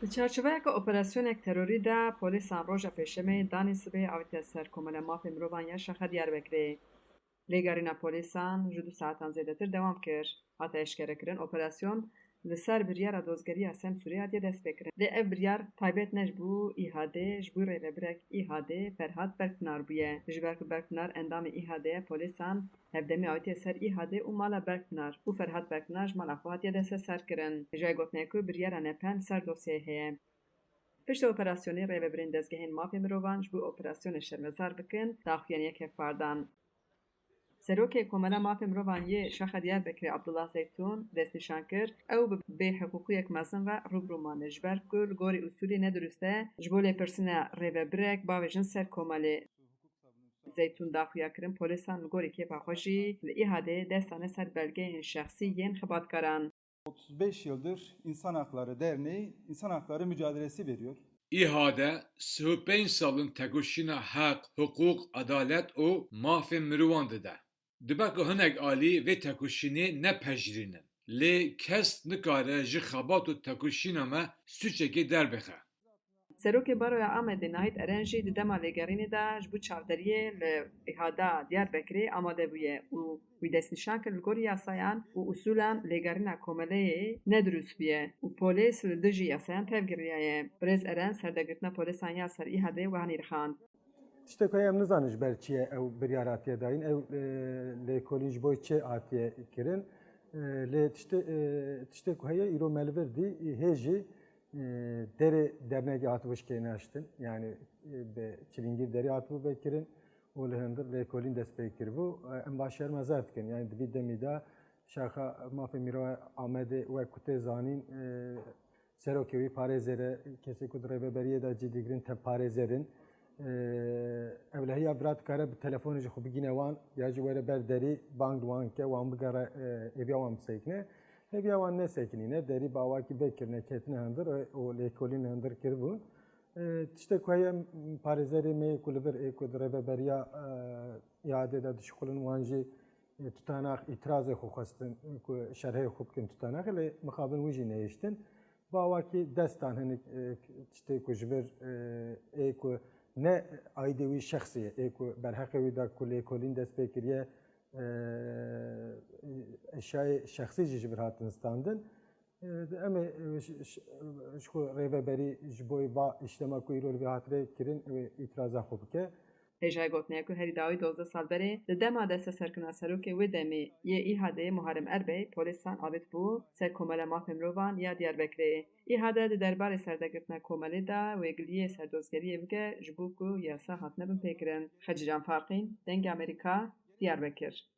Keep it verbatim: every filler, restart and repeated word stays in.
Di çarçoveyeke operasyonek terorî de polîsan roja Pêşemê danî sibê avête ser Komela Mafê Mirovan ya Şaxa Diyarbekirê. Lêgerîna polîsan ji du saetan zêdetir dewam kir. Hate eşkerekirin, operasyon li ser biryara dozgeriya Semsûrê hatiye destpêkirin. Lê ev biryar taybet ne ji bo Îhadê, ji bo rêvebirek Îhadê Ferhat Berkpinar bûye. Ji ber ku Berkpinar endamê Îhadê ye, polîsan hevdemî avêtiye ser Îhadê û mala Berkpinar û Ferhat Berkpinar ji mala xwe hatiye desteserkirin. Hêjayê gotinê ku biryara nepen ser dosyeyê heye. Piştî operasyonê rêvebirên dezgehên mafê mirovan ji bo operasyonê şermezar bikin, daxuyaniyek hevpar dan. Serokê Komela Mafê Mirovan yê Şaxa Diyarbekirê Abdullah Zeytûn destnîşan kir, ew bi bêhiqûqiyek mezin ve rû bi rû mane, ji ber ku li gorî usûlê nedurust e ji bo lêpirsîna rêvebirek bavêjin ser komelê. Zeytûn daxuya kirin polîsan li gorî kêfa xwe jî li Îhadê dest dane ser belgeyên şexsî yên xebatkaran. Otuz beş yıldır İnsan Hakları Derneği insan hakları mücadelesi veriyor. Îhade sih û pênc sal in tekoşîna heq, hiqûq, edalet û mafên mirovan dide. Dibe ku hinek alî vê tekoşînê nepejirînin. Lê kes nikare ji xebat û tekoşîna me sûcekê derbixe. Serokê Baroya Amedê Nahît Eren jî di dema lêgerînê de ji bo çavderiyê li Îhada Diyarbekirê amade bûye û wî destnîşan kir, li gorî yasayan û usûlan lêgerîna komeleyê nedurust bûye û polîs li dijî yasayan tevgeriyaye. Birêz Eren serdegirtina polîsan ya ser Îhadê wiha nirxand. Tiştek heye em nizanin ji ber çi ye ew biryar hatiye dayîn, ew e, lêkolîn ji bo çi hatiye kirin. E, lê tiştê, e, tiştê ku heye îro me li vir dî, hê jî e, derê dernegê hatibû şikênaştin, yanî e, bi çilingîr derê hatibû vekirin û li hundir lêkolîn dest pê kiribû. E, em va şermezar dikin, yanî di vî demî de Şaxa Mafê Mîrava Amedê wek ku tê zanîn, e, serokê wî parêzer e, kesê ku di rêveberiyê de cî digrin tev parêzer in. E, ewlehiya vira dikare bi telefonê ji xwe bigîne wan ya jî were ber derî bang li wan bike, wan bigere e, hêviya wan bisekine. Hêviya wan nesekinîne, derî bi awakî vekirine, ketine hundir e, û lêkolîn li hundir kiribûn. E, tiştek ku heye parêzerê me yê ku li vir ê ku di rêveberiya e, Îhadê de dişixulin wan jî e, tutanak îtirazê xwe xwestin ku şerhê xwe bikin tutanaxê, lê mixabin wî jî nehiştin. Bi awakî destan hinik e, tiştê ku ji vir e, ê ku ne aîdê wî şexsî ye, ê ku berheqê wî de ku lêkolîn dest pê kiriye, e, eşyayê şexsî jî ji vir hatin standin. E, em ê e, ji xwe rêveberî ji bo va îşlema ku îro li vê hatire kirin, wê îtiraza xwe bike. Hêjayê gotinê ye ku herî dawî dozdeh sal berê di dema desteserkirina serokê wê demê yê Îhadê Muharrem Erbey polîsan avêtibû ser Komela Mafê Mirovan ya Diyarbekirê. Îhade di derbarê serdegirtina komelê de wêgiliyê serdozgeriyê bike ji bo ku yasa hatine binpêkirin. Xecîcan Farqîn, Dengê Amerîka, Diyarbekir.